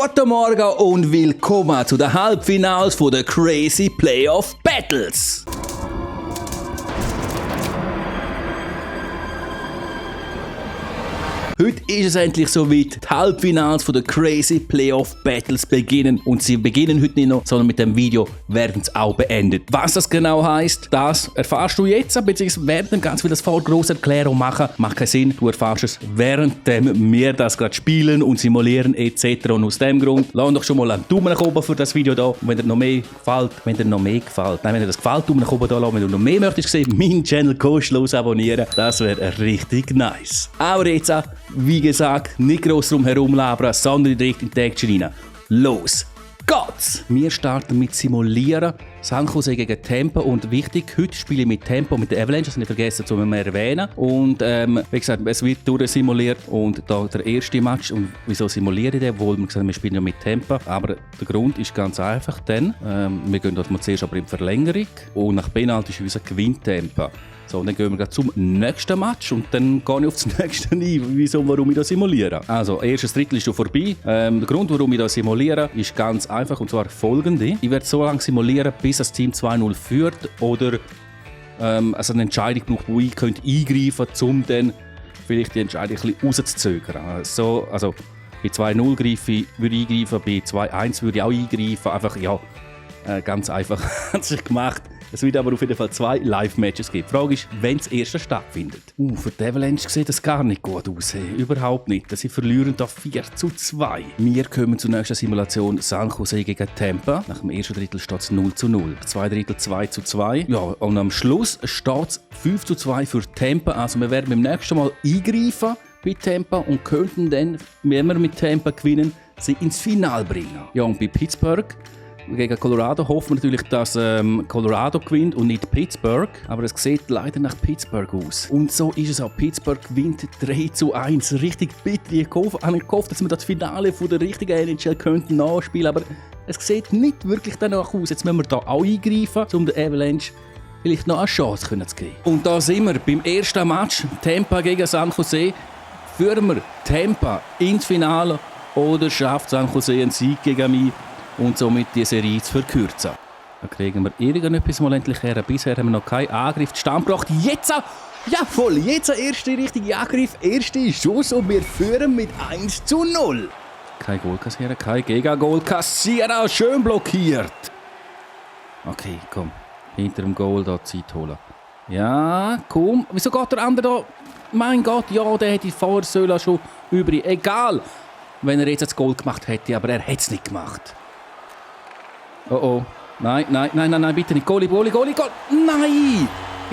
Guten Morgen und willkommen zu den Halbfinals der Crazy Playoff Battles. Heute ist es endlich soweit. Die Halbfinals der Crazy Playoff Battles beginnen. Und sie beginnen heute nicht noch, sondern mit dem Video werden sie auch beendet. Was das genau heisst, das erfährst du jetzt, beziehungsweise werden ganz viel das vor grosse Erklärung machen. Macht keinen Sinn, du erfährst es währenddem wir das gerade spielen und simulieren etc. Und aus dem Grund, lass doch schon mal einen Daumen nach oben für das Video da. Und wenn dir noch mehr gefällt, wenn dir das gefällt, Daumen nach oben da lassen. Wenn du noch mehr möchtest sehen, meinen Channel kostenlos abonnieren. Das wäre richtig nice. Aber jetzt wie gesagt, nicht gross drum herum labern, sondern direkt in die Action rein. Los geht's! Wir starten mit Simulieren. San Jose gegen Tampa und wichtig, heute spiele ich mit Tampa und mit den Avalanche, das habe ich vergessen zu erwähnen. Und wie gesagt, es wird durchsimuliert und da der erste Match. Und wieso simuliere ich den? Obwohl wir gesagt haben, wir spielen ja mit Tampa. Aber der Grund ist ganz einfach, denn wir gehen dort mal zuerst aber in die Verlängerung und nach Penalty ist unser Gewinn Tampa. So, und dann gehen wir gleich zum nächsten Match und dann gehe ich auf das nächste ein, wieso, warum ich das simuliere. Also, erstes Drittel ist schon vorbei. Der Grund, warum ich das simuliere, ist ganz einfach und zwar folgende. Ich werde so lange simulieren, bis das Team 2-0 führt oder also eine Entscheidung braucht, wo ich eingreifen könnte, um dann vielleicht die Entscheidung ein bisschen rauszuzögern. Also bei 2-0 würde ich eingreifen, bei 2-1 würde ich auch eingreifen. Einfach, ja, ganz einfach hat sich gemacht. Es wird aber auf jeden Fall 2 Live-Matches geben. Die Frage ist, wenn das erste stattfindet. Für die Avalanche sieht das gar nicht gut aus. Überhaupt nicht. Sie verlieren da 4-2. Wir kommen zur nächsten Simulation San Jose gegen Tampa. Nach dem ersten Drittel steht es 0-0. Zwei Drittel 2-2. Ja, und am Schluss steht es 5-2 für Tampa. Also wir werden beim nächsten Mal eingreifen bei Tampa und könnten dann, wenn wir mit Tampa gewinnen, sie ins Finale bringen. Ja, und bei Pittsburgh gegen Colorado hoffen wir natürlich, dass Colorado gewinnt und nicht Pittsburgh. Aber es sieht leider nach Pittsburgh aus. Und so ist es auch. Pittsburgh gewinnt 3-1. Richtig bitter. Ich habe gehofft, dass wir das Finale von der richtigen NHL könnten nachspielen. Aber es sieht nicht wirklich danach aus. Jetzt müssen wir da auch eingreifen, um der Avalanche vielleicht noch eine Chance zu geben. Und da sind wir beim ersten Match. Tampa gegen San Jose. Führen wir Tampa ins Finale oder schafft San Jose einen Sieg gegen mich? Und somit die Serie zu verkürzen. Dann kriegen wir irgendetwas mal endlich her. Bisher haben wir noch keinen Angriff zustande gebracht. Jetzt! Ja, voll! Jetzt der erste richtige Angriff. Erste Schuss und wir führen mit 1-0. Kein Goal kassieren, kein Gegengol kassieren. Schön blockiert. Okay, komm. Hinter dem Goal da Zeit holen. Ja, komm. Wieso geht der andere da? Mein Gott, ja, der hätte vorher sollen schon übrig. Egal, wenn er jetzt das Goal gemacht hätte, aber er hat es nicht gemacht. Oh. Nein, bitte nicht. Goalie. Nein!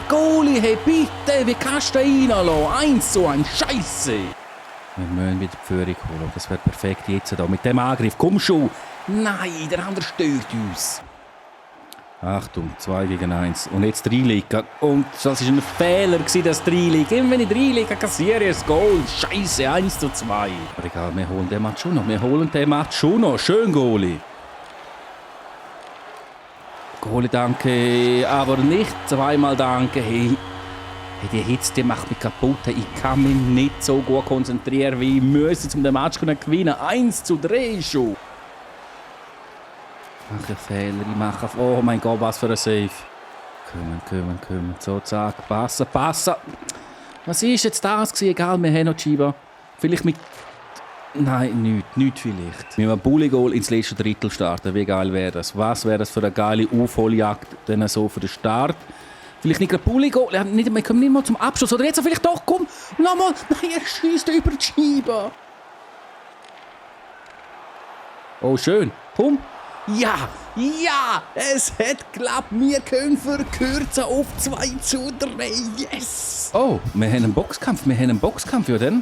Goalie, hey, bitte! Wie kannst du ihn reinlassen? 1-1, Scheiße! Wir müssen wieder die Führung holen. Das wäre perfekt jetzt hier mit dem Angriff. Komm schon! Nein, der andere stört uns. Achtung, 2 gegen 1. Und jetzt 3 liegen. Und das war ein Fehler, das 3 liegen. Immer wenn ich 3 liege, kassiere ich ein Goal. Scheiße, 1-2. Aber egal, wir holen den Match schon noch. Schön, Goalie. Goalie, danke, aber nicht zweimal danke. Hey, die Hitze, die macht mich kaputt. Ich kann mich nicht so gut konzentrieren, wie ich müsste, um den Match zu gewinnen. 1-3 schon. Ich mache Fehler, oh mein Gott, was für ein Save. Kommen. So, zack, passen. Was ist jetzt das gewesen? Egal, wir haben noch Chiba. Vielleicht mit... Nein, nichts vielleicht. Wir müssen ein Bulli-Goal ins letzte Drittel starten. Wie geil wäre das? Was wäre das für eine geile Aufholjagd denn so für den Start? Vielleicht nicht ein Bulli-Goal. Wir kommen nicht mal zum Abschluss. Oder jetzt vielleicht doch, komm, nochmal. Nein, er schießt über die Scheibe. Oh, schön. Komm. Ja, es hat geklappt. Wir können verkürzen auf 2-3. Yes. Oh, wir haben einen Boxkampf. Ja, dann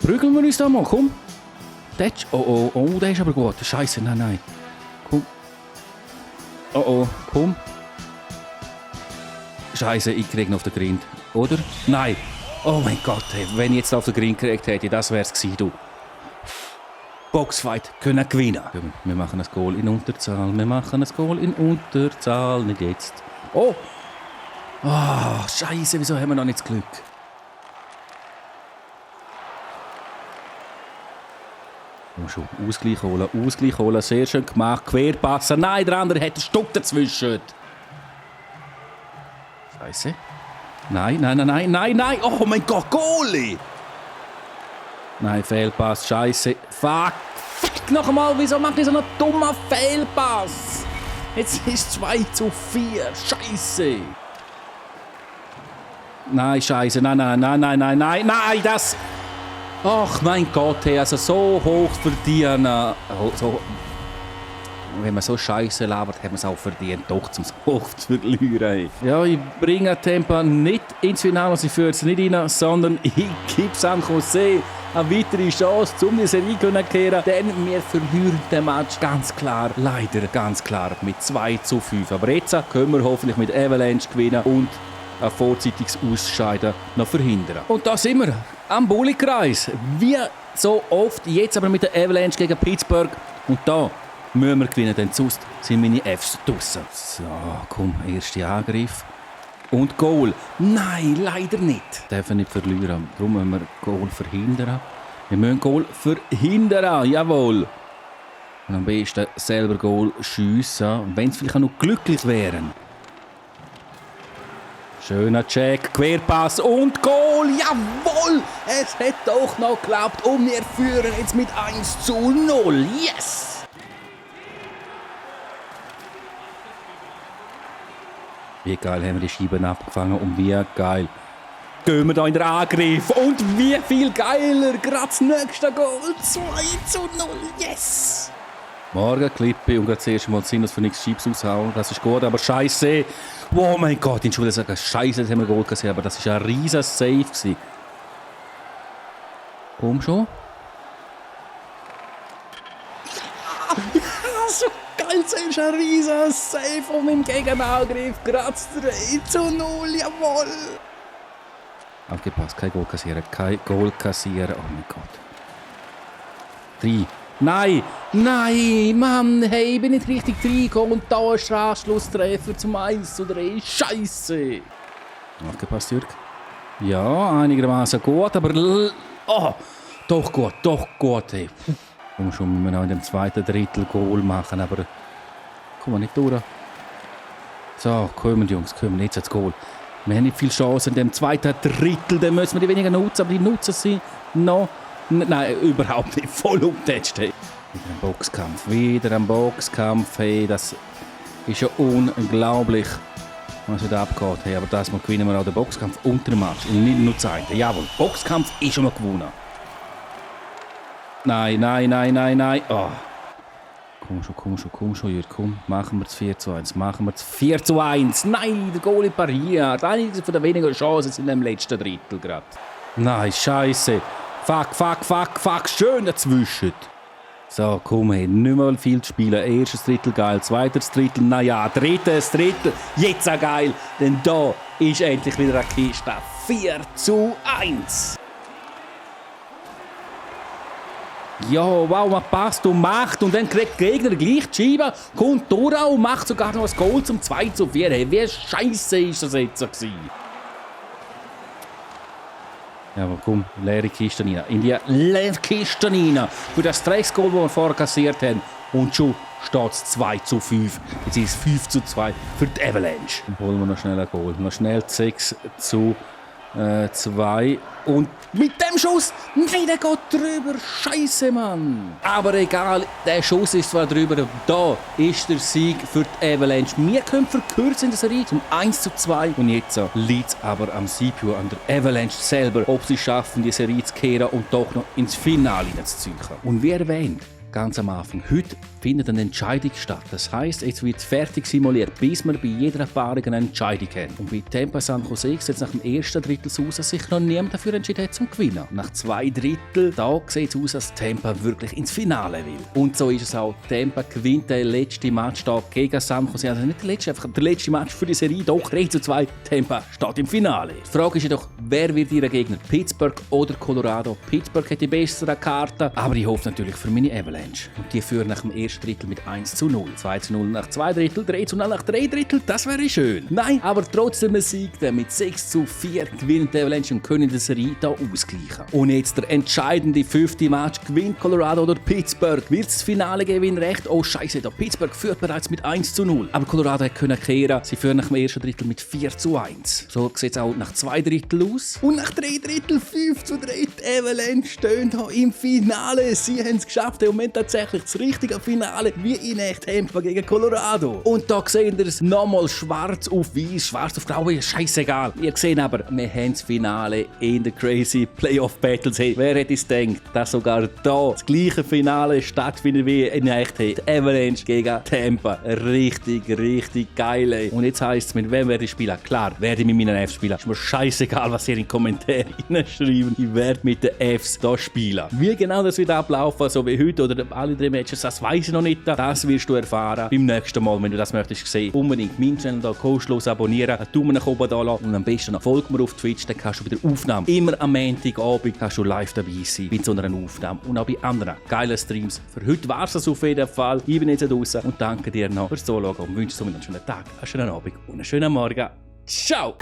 prügeln wir uns da mal, komm. Oh, der ist aber gut. Scheiße, nein. Komm. Oh, komm. Scheiße, ich krieg noch auf den Grind. Oder? Nein. Oh mein Gott, hey, wenn ich jetzt auf den Grind gekriegt hätte, das wär's gewesen, du. Boxfight können gewinnen. Wir machen ein Goal in Unterzahl. Nicht jetzt. Oh! Scheiße, wieso haben wir noch nicht das Glück? Schon Ausgleich holen, sehr schön gemacht. Querpassen, nein, der andere hat ein Stück dazwischen. Scheiße. Nein. Oh mein Gott, Goalie! Nein, Fehlpass, Scheiße. Fuck noch einmal, wieso macht ich so einen dummen Fehlpass? Jetzt ist 2:4. Scheiße. Nein, Scheiße. Nein, das... Ach mein Gott, hey, also so hoch verdienen. Wenn man so Scheiße labert, hat man es auch verdient, doch zum hoch zu verlieren. Ja, ich bringe Tampa nicht ins Finale, sie führt es nicht rein, sondern ich gebe San Jose eine weitere Chance, um die Serie zu kehren. Denn wir verlieren den Match ganz klar, leider ganz klar, mit 2:5. Aber jetzt können wir hoffentlich mit Avalanche gewinnen und ein vorzeitiges Ausscheiden noch verhindern. Und da sind wir am Bulli-Kreis. Wie so oft, jetzt aber mit der Avalanche gegen Pittsburgh. Und da müssen wir gewinnen, denn sonst sind meine Fs draussen. So, komm, erster Angriff. Und Goal. Nein, leider nicht. Dürfen nicht verlieren. Darum müssen wir Goal verhindern. Wir müssen Goal verhindern, jawohl. Und am besten selber Goal schiessen. Wenn es vielleicht auch noch glücklich wären. Schöner Check, Querpass und Goal, jawohl! Es hat doch noch geklappt und wir führen jetzt mit 1:0, yes! Wie geil haben wir die Scheiben abgefangen und wie geil gehen wir da in den Angriff und wie viel geiler, gerade das nächste Goal, 2:0, yes! Morgen Klippe und das erste Mal Sinus für nichts Schiebs aushauen. Das ist gut, aber scheiße. Oh mein Gott, ich würde sagen, scheiße, das haben wir Goal gesehen, aber das war ein riesen Save gewesen. Komm schon. Ja, so geil, das ist ein riesen Save von meinem Gegenangriff. Gerade 3:0, jawohl. Aufgepasst, kein Goal kassieren, Oh mein Gott. 3. Nein, Mann, hey, ich bin nicht richtig reingekommen und da ist der Anschlusstreffer zum 1:3. Scheiße! Aufgepasst, Jürg. Ja, einigermaßen gut, aber... Oh, doch gut, hey. Komm schon, müssen wir noch in dem zweiten Drittel Goal machen, aber... Kommen wir nicht durch. So, kommen Jungs, jetzt ins Goal. Wir haben nicht viel Chance in dem zweiten Drittel, dann müssen wir die weniger nutzen, aber die nutzen sie noch... Nein, überhaupt nicht. Voll umgetatscht. Hey. Wieder ein Boxkampf. Hey, das ist ja unglaublich, was da abgeht. Hey, aber das mal gewinnen wir auch den Boxkampf unter dem Match. Und nicht nur Zeit. Jawohl, Boxkampf ist schon mal gewonnen. Nein. Oh. Komm schon, Jürg. Komm, machen wir das 4:1. Nein, der Goalie pariert. Einige von den wenigen Chancen sind im letzten Drittel gerade. Nein, scheiße. Fuck, schön dazwischen. So, komm her, nicht mehr viel zu spielen. Erstes Drittel geil, zweites Drittel, naja, drittes Drittel, jetzt auch geil. Denn da ist endlich wieder eine Kiste. 4:1. Ja, wow, man passt und macht und dann kriegt der Gegner gleich die Scheibe, kommt durch und macht sogar noch ein Goal zum 2:4. Hey, wie scheiße ist das jetzt gewesen? Ja, aber komm, leere Kiste rein. In die leere Kiste rein. Für das Drecksgoal, das wir vorher kassiert haben. Und schon steht es 2:5. Jetzt ist es 5:2 für die Avalanche. Dann holen wir noch schnell ein Goal. Noch schnell 6:2. Und mit dem Schuss, nein, der geht drüber. Scheiße, Mann. Aber egal, der Schuss ist zwar drüber. Da ist der Sieg für die Avalanche. Wir können verkürzen in der Serie zum 1:2. Und jetzt liegt es aber am CPU, an der Avalanche selber, ob sie schaffen, die Serie zu kehren und doch noch ins Finale zu ziehen. Und wie erwähnt, ganz am Anfang, heute findet eine Entscheidung statt. Das heisst, jetzt wird fertig simuliert, bis wir bei jeder Paarung eine Entscheidung haben. Und bei Tampa San Jose sieht es nach dem ersten Drittel so aus, dass sich noch niemand dafür entschieden hat zum Gewinnen. Nach 2 Drittel, da sieht es aus, dass Tampa wirklich ins Finale will. Und so ist es auch. Tampa gewinnt den letzten Match da gegen San Jose. Also nicht der letzte, einfach der letzte Match für die Serie. Doch, 3:2. Tampa steht im Finale. Die Frage ist jedoch, wer wird ihr Gegner? Pittsburgh oder Colorado? Pittsburgh hat die bessere Karte, aber ich hoffe natürlich für meine Avalanche. Avalanche. Und die führen nach dem ersten Drittel mit 1:0. 2:0 nach 2 Drittel, 3:0 nach 3 Drittel, das wäre schön. Nein, aber trotzdem ein Sieg, mit 6:4 gewinnen die Avalanche und können die Serie hier ausgleichen. Und jetzt der entscheidende 5. Match, gewinnt Colorado oder Pittsburgh. Wird es das Finale geben, recht? Oh Scheiße, da Pittsburgh führt bereits mit 1:0. Aber Colorado können kehren, sie führen nach dem ersten Drittel mit 4:1. So sieht es auch nach 2 Drittel aus. Und nach 3 Drittel 5:3. Die Avalanche stehen hier im Finale. Sie haben es geschafft, im Moment tatsächlich das richtige Finale, wie in echt Tampa gegen Colorado. Und da seht ihr es nochmal schwarz auf weiß, schwarz auf grau, scheißegal. Ihr seht aber, wir haben das Finale in der Crazy Playoff Battles. Hey, wer hätte es gedacht, dass sogar da das gleiche Finale stattfindet wie in echt? Hey, Avalanche gegen Tampa. Richtig, richtig geil. Ey. Und jetzt heisst es, mit wem werde ich spielen? Klar, werde ich mit meinen Fs spielen. Ist mir scheißegal, was ihr in die Kommentare hineinschreibt. Ich werde mit den Fs hier spielen. Wie genau das wird ablaufen, so wie heute oder alle 3 Matches, das weiß ich noch nicht. Das wirst du erfahren beim nächsten Mal, wenn du das möchtest sehen. Unbedingt meinen Channel hier kostenlos abonnieren, einen Daumen nach oben da lassen und am besten noch folg mir auf Twitch, dann kannst du bei der Aufnahme immer am Montagabend kannst du live dabei sein bei so einer Aufnahme und auch bei anderen geilen Streams. Für heute war es auf jeden Fall. Ich bin jetzt draußen und danke dir noch fürs Zuschauen und wünsche dir einen schönen Tag, einen schönen Abend und einen schönen Morgen. Ciao!